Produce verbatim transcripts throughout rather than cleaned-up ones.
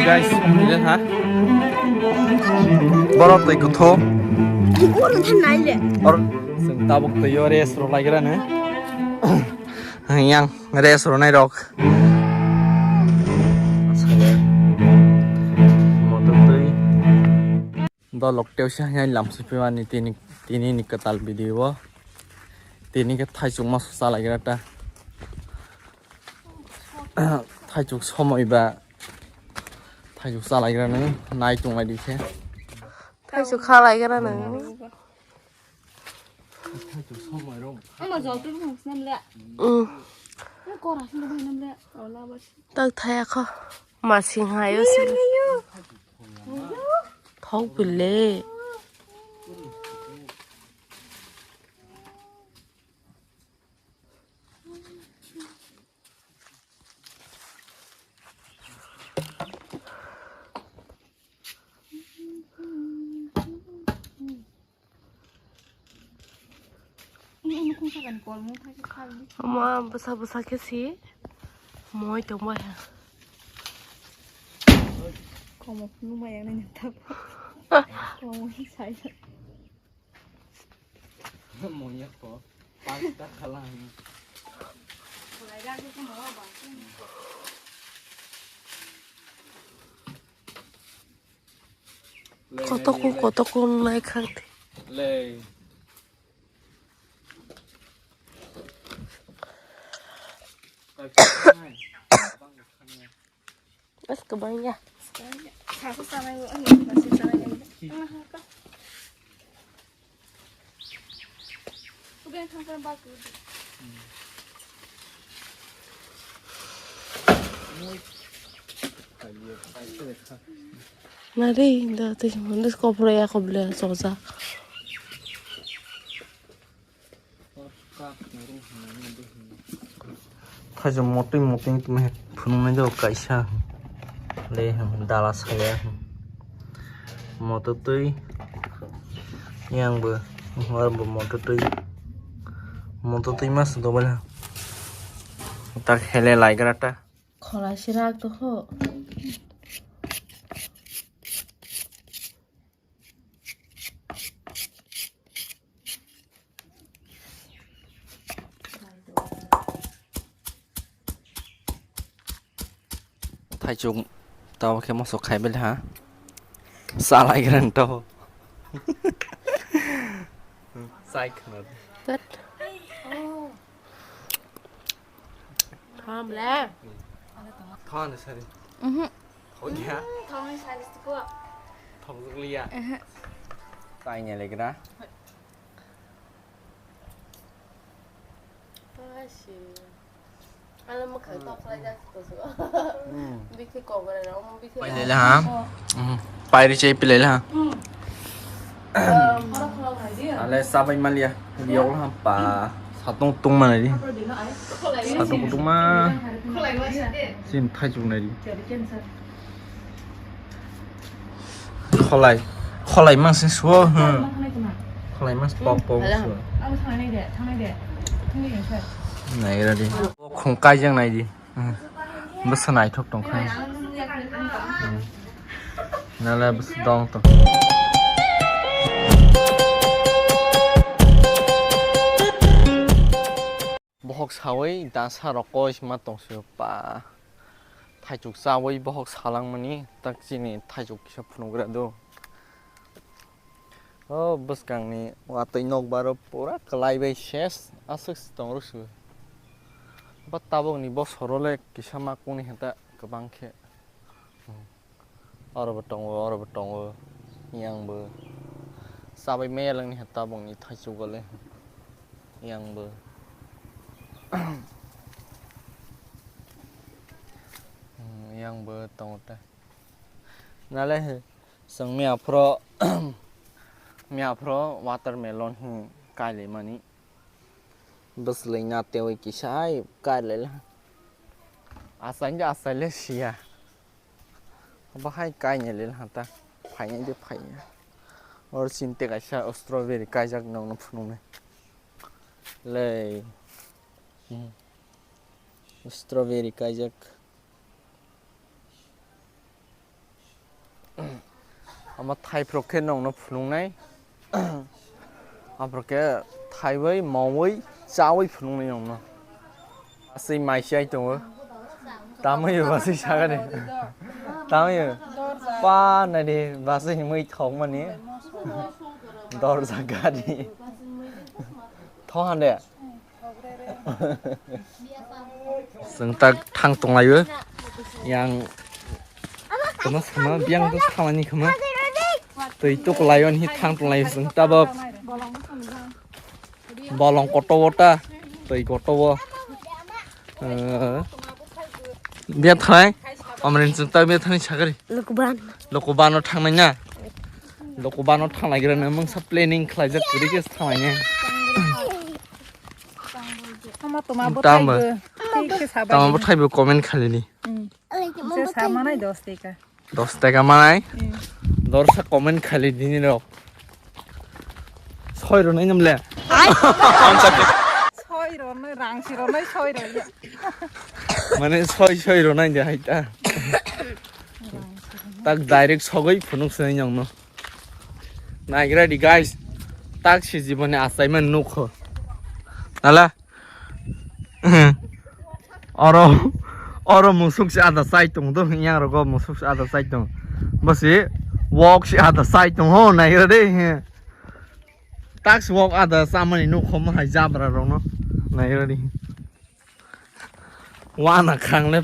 Guys, nile ha. Borok twi kuthu. Or chwng tabuk twi o rest rw laigra no. Yang rest rwnai rok. Motor twi. Dolok tewsa hai lam sipimani tini, tini ni kwtal video o. Tini khe thaichuk ma salaigra ta. Thaichuk somoi ba thaichuk salaigra nang nai tonglai di khe. Thaichuk khalaigra nang. Thaichuk somoi rok. Ama jol tu bung snam le. Mm. Kora sing bung nam le. Ola bas. Tak thaya kho. Ma sing hayo sing. Thok bile. Ama bwsa bwsa khe si moi tongbai ha. Komo phunukma yang nai nang tabuk. Komo hi sai. Moya ko pasta khalang. Kotoku kotoku nai khang. Le. As kwbang ya. Sasu sanai bo ani basi sanai. Uben thang thang bak. Nari da tei mande kopra ya koble soja. Thaichuk motwi motwi tongma hai phunuknai jago kaisa. Le dala saya. Moto twi yang bo, oro bo moto twi. Moto twi mas dobai na. Tak hele laigra ta. Khwlai se rak to ho. Thaichuk tamo khe mosok khai bele ha. Salai gran to. Sai khna. Tat. Thom le. Thon sari. Mhm. Thon ya. Thom sari ko. Thom liya. Mhm. Sai nya le gra. Asi. Ala mwkhang tok khlai jak to so. Hmm. Bikhe kok bai rok, bikhe. Pai lela ha. Hmm. Pai ri chei pi lela ha. Hmm. Ale sabai malia. Biok ha pa. Satong tung mana di. Satong tung ma. Sin thai chung nai di. Kholai. Kholai mang sing suo, hmm. Kholai mang pok pok suo. Nai ra di. Khong kai jang nai di. Hmm. Bwsa naithok tong kha. Hmm. Nala bwsa dong tong. Bohok sawi dasa rok koi ma tong sio pa. Thaichuk chawi bohok salangmani tak chini thaichuk kisa phunugra do. O bwskangni watwi nokbar o pura kwlai bai ses aswk se tong rw sio. Ba tabukni bosoro le kisa ma kuni heta kwbang khe. Oro bo tongo, oro bo tongo. Yang bo. Sabai maya langni ha tabukni thaichuk gole. Yang bo. Hmm, yang bo tongo ta. Nale he. Song mia phro. Mia phro watermelon hi kaile mani. Bwswlwi na tewi kisa ai kaile. Asai de asai le siya. Bahai kainwi le hata. Phainai de phaiya. Or sinte kaisa strawberry kaijak nokno phunuknai. Lei. Hmm. Strawberry kaijak. Ama thaiphwrok khe nongno phunuknai. Aphwrok khe thaiwi, mawi, chawi phunuknai nongno. Aswk mai si ai tongo. Tamwi bo aswk sagani. Tamwi bo. Pa naidi bo aswk himwi thokmani. Dorja gari. Thohande. Chwng tak thang tonglaio. Yang kama sama biang dos thalani kama. Twi tuklaio hi thang tonglaio chwng tabok. Bolong koto wota. Twi koto wo. Eh, biya thai. Amrin chwng tak biya thani sagari. Lukuban. Lukubano thangnai na. Lukubano thangnai gira na mungsa planning khlaijak kwrwi khe thangnai na. Tama tama bo Tamba. Thaibo. Thik se sabai. Tama bo thaibo comment khalini. Hmm. Se sa manai dos teka. Dos teka manai. Hmm. Dorsa comment khali dini rok. Soi ronai namle. Soi ronai rang si ronai soi ronai. Mane soi soi ronai de hai ta. Tak direct sogoi phunuk sinai nyong no. Naigra di guys. Tak si jiboni asai man nukho. Nala. Oro, oro musuk se ada sai tong do, yang rogo musuk se ada sai tong. Basi wok se ada sai tong ho naigra de. Tax wok ada samani nukho mo hai jabra rokno naigra de. Wana khangle.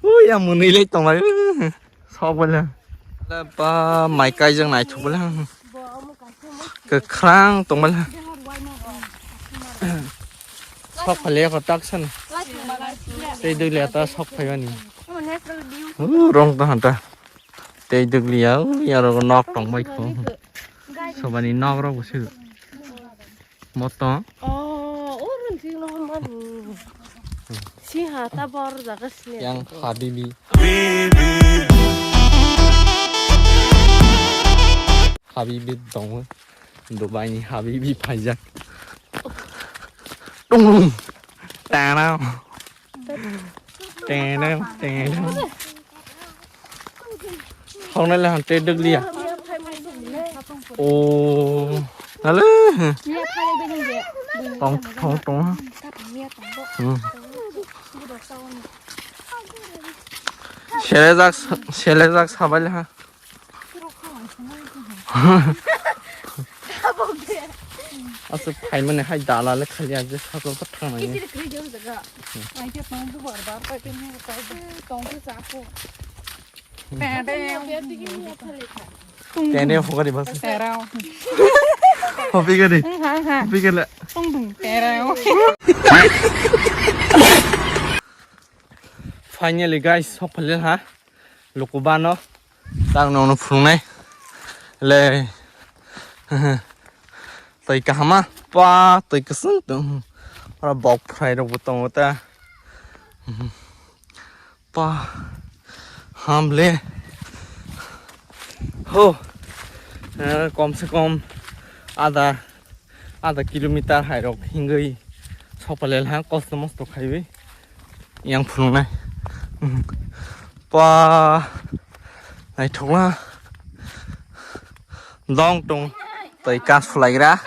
Ui ya munui le tong lai. Sok bole. Ba mai kai jang nai thuk bole. Kwkhwrang tong bole. Sok phale ko tak san. Tei dui le ta sok phai ani. Uh, rong ta hanta. Tei dugli ya, uh, ya ro nok tong bai ko. Sobani nok ro busu. Moto. Oh, urun sing no mani. Si ha ta bor jaga sini. Yang Habibi. Habibi dong. Dubai ni Habibi phaijak. Tung. Tanao. Tanao, tanao. Hongnai le hante duglia. Oh. Nale. Tong, tong, tong. Hmm. Selejak, selejak sabai le ha. Aswk phaimani hai dala le khali aje sakol ta thangna ni. Ai ke tong bu bar bar ta ke ni ta tong ke sa ko. Tende hogari bas. Terao. Hopi gari. Ha ha. Hopi gari. Tong dung terao. Finally guys, sok phale ha. Lukubano. Tang nongno phunuknai. Le. Twi kahama. Pa, twi kwswng tong. Ora bok phrai rok bo tongo ta. Pa. Hamle. Ho. Eh, kom se kom ada, ada kilometer hai rok hingwi sopalel ha kosto mosto khaiwi. Yang phunuknai. Pa naithokla dong tong tei kas phulaigra.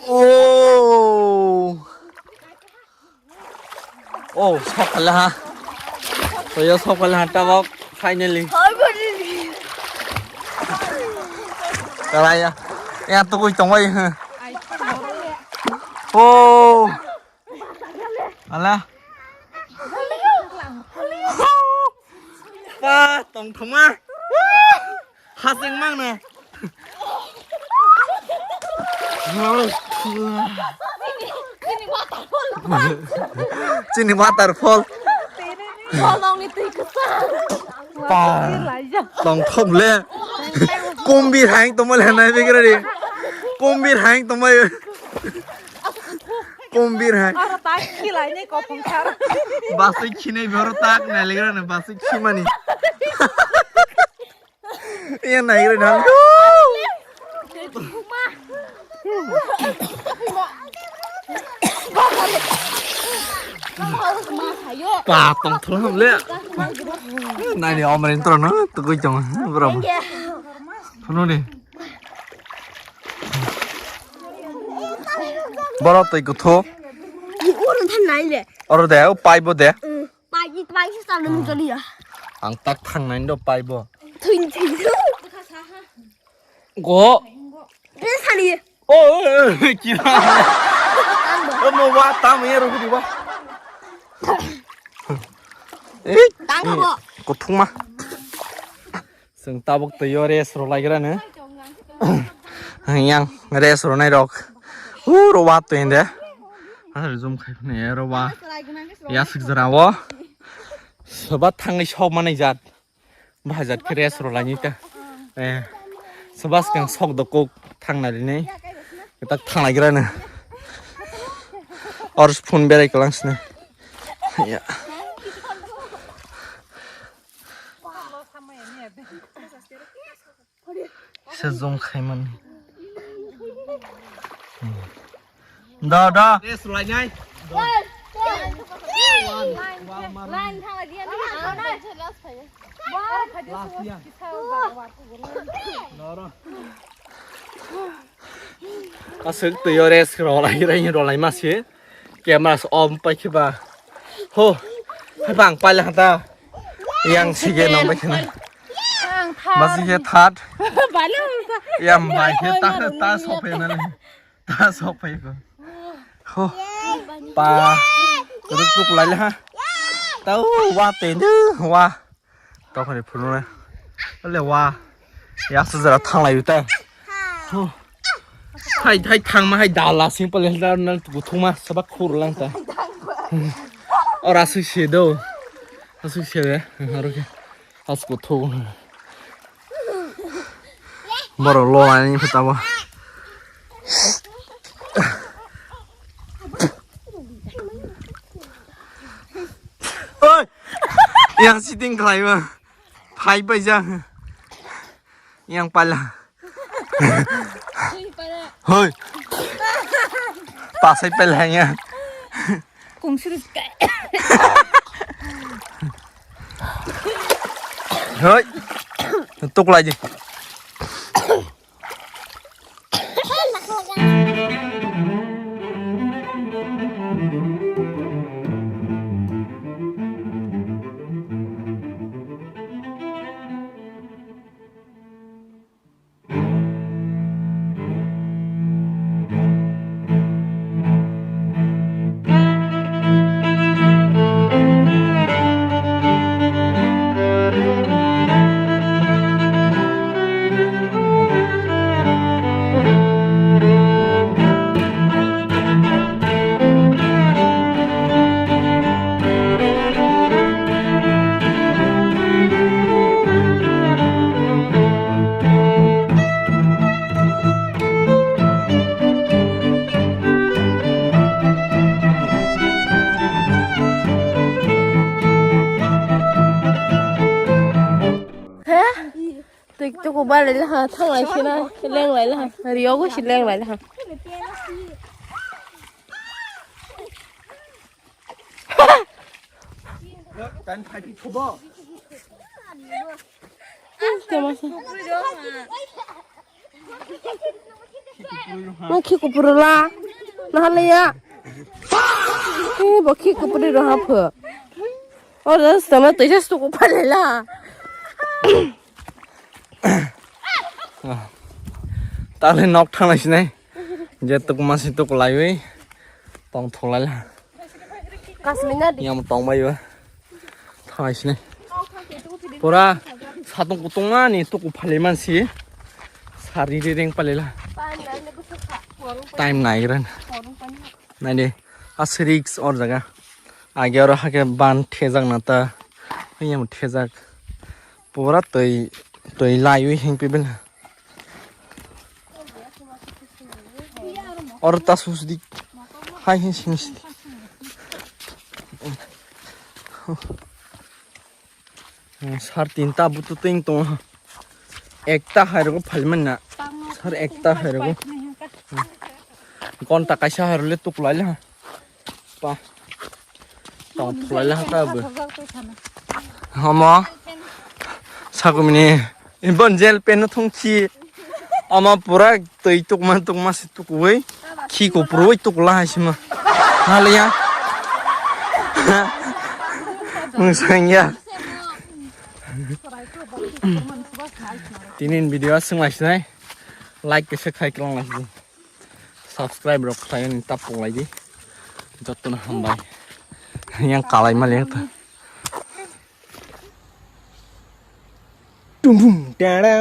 Oh, oh, sokphala ha. Toyo sokphala ha tabok finally. Kalaya. Ya tukui tongwai ha. Oh. Ala. Pa tong thoma. Hasing mang na. Chini waterfall. Bolong ni twi kwsa. Pa. Tong thom le. Kumbir haing tongma le nai bigra ri. Kumbir haing tongma. Kumbir hai. Aro ta khilai ni kophang sar. Basui khinai boro tak nai legra na basui khimani. Iya nai re na. Pa tong thro ham le. Nai ni omre intro no tugui tong bro. Phano ni. Boro tei kutho. Oro than nai le. Oro de, o paibo de. Pai, pai sa sa nung joli ya. Ang tak thang nai do paibo. Thin thin. Go. Sani. Oh, kira. Mo wa tam ya ro di wa. Eh, tang bo. Ko thung ma. Seng tabuk to yo res ro lai gra ne. Yang res ro nai rok. U ro wa to inde. Ar zum khai ne ro wa. Ya sik jara wo. Soba thangai sok manai jat. Bahai jat khe rest rw laini ta. Eh, soba swkang sok do kok thang nai rinai. Tak thang lai gra na. Or phone berai kwlang sini. Ya. Se zong khai man. Da, da. Rest rw lainai. Aswk twi o rest rw lai, rw lai ma se. Camera se on pai khe ba. Ho. Hai bang pai la ta. Yang sige nong bai khena. Masi khe third. Yang bai khe ta, ta sok phai na. Ta sok phai ko. Ho. Pa. Ruk ruk lai le ha. Tau wa te du wa. Tau khani phunu le. Le wa. Ya su jara thang lai ta. Ho. Hai hai thang ma hai dala sing pale da na tu thung ma sabak khur lang ta. Ora su se do. Asu se de. Aro ke. Asko thuk. Borok lolani phatabo. Oi! Yang sitting khlai ma. Phai pai ja. Yang pala. Hoi. Pasai pel hanya. Kung suru. Hoi. Tuk lagi. Twi tuku balai laha, thanglai sina, lenglai laha, riyogo si lenglai laha. Ma khi kupuru la, nahalaya. Eh, bo khi kupuru roha pho. Oro sama twi jas tuku phalai la. Tale nok thang lai sinai. Je tuk masi tuk laiwi tong thulai la. Kasmina di. Yam tong bai ba. Thang lai sinai. Pura satung kutung ani tuku phalai mansi. Sari ri reng phalai la. Time nai gran. Nai de. As risk or jaga. Age oro hake ban thejak na ta. Yam thejak. Pura twi, twi laiwi hengpi bela. Oro ta sus dik. Hai, hai, sus dik. Sar tinta butu ting tong. Ekta hai rogo phalman na. Sar ekta hai rogo. Gonta kaisa hai role tuklai le. Pa. Tong phulai la ta bo. Homo. Sakumni. Ibon gel pen no thongchi. Ama pura twi tukma tukma se tukwi. Khi ko purwi tukla hai sima. Haliya. Mung sangya. Tinin video asung lai sinai. Like kese khai klang lai. Subscribe rok khlai ni tap pok lai di. Joto no hambai. Yang kalai ma le ta. Dum dum, da da,